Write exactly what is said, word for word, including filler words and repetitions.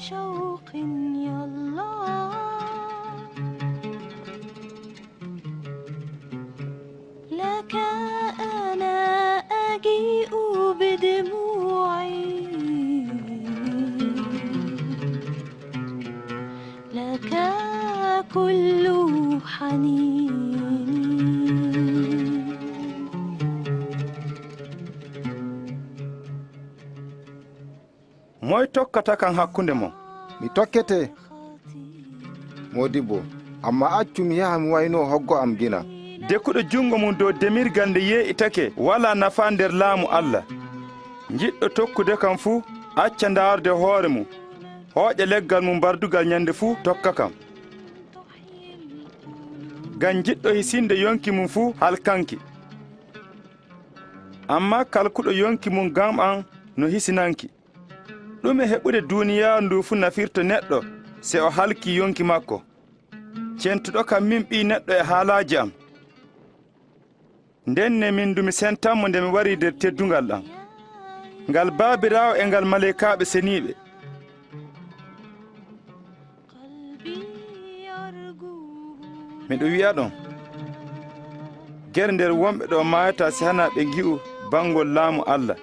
شوق يا الله، لك أنا أجيء بدموعي، لك كل حنيني. Moy tokkata kan hakkunde mon? Mi tokkete, moodibbo, amma accu mi yaha mi waynoo hoggo am gina. Dekuɗo junngo mum dow demirgal nde yee'itake walaa nafa nder laamu Allah. Jiɗɗo tokkude kam fuu, acca ndaarude hoore mum, hooƴa leggal mum mbardugal nyannde fuu, tokka kam. Ngam jiɗɗo hisinde yonki mum fuu halkanki. Amma kalkuɗo yonki mum ngam am no hisinanki. Ɗume heɓude duuniyaaru ndu fuu nafirto neɗɗo se o halki yonki makko? Centuɗo kam min Ɓii Neɗɗo e haalaaji am. Ndenne min du mi sentanmo nde mi wari nder teddungal am, ngal Baabiraawo e ngal maleykaaɓe seniiɓe. Miɗo wi'a'on, gere nder wonɓe ɗo maayataa si hanaa ɓe ngi'u banngol laamu Allah.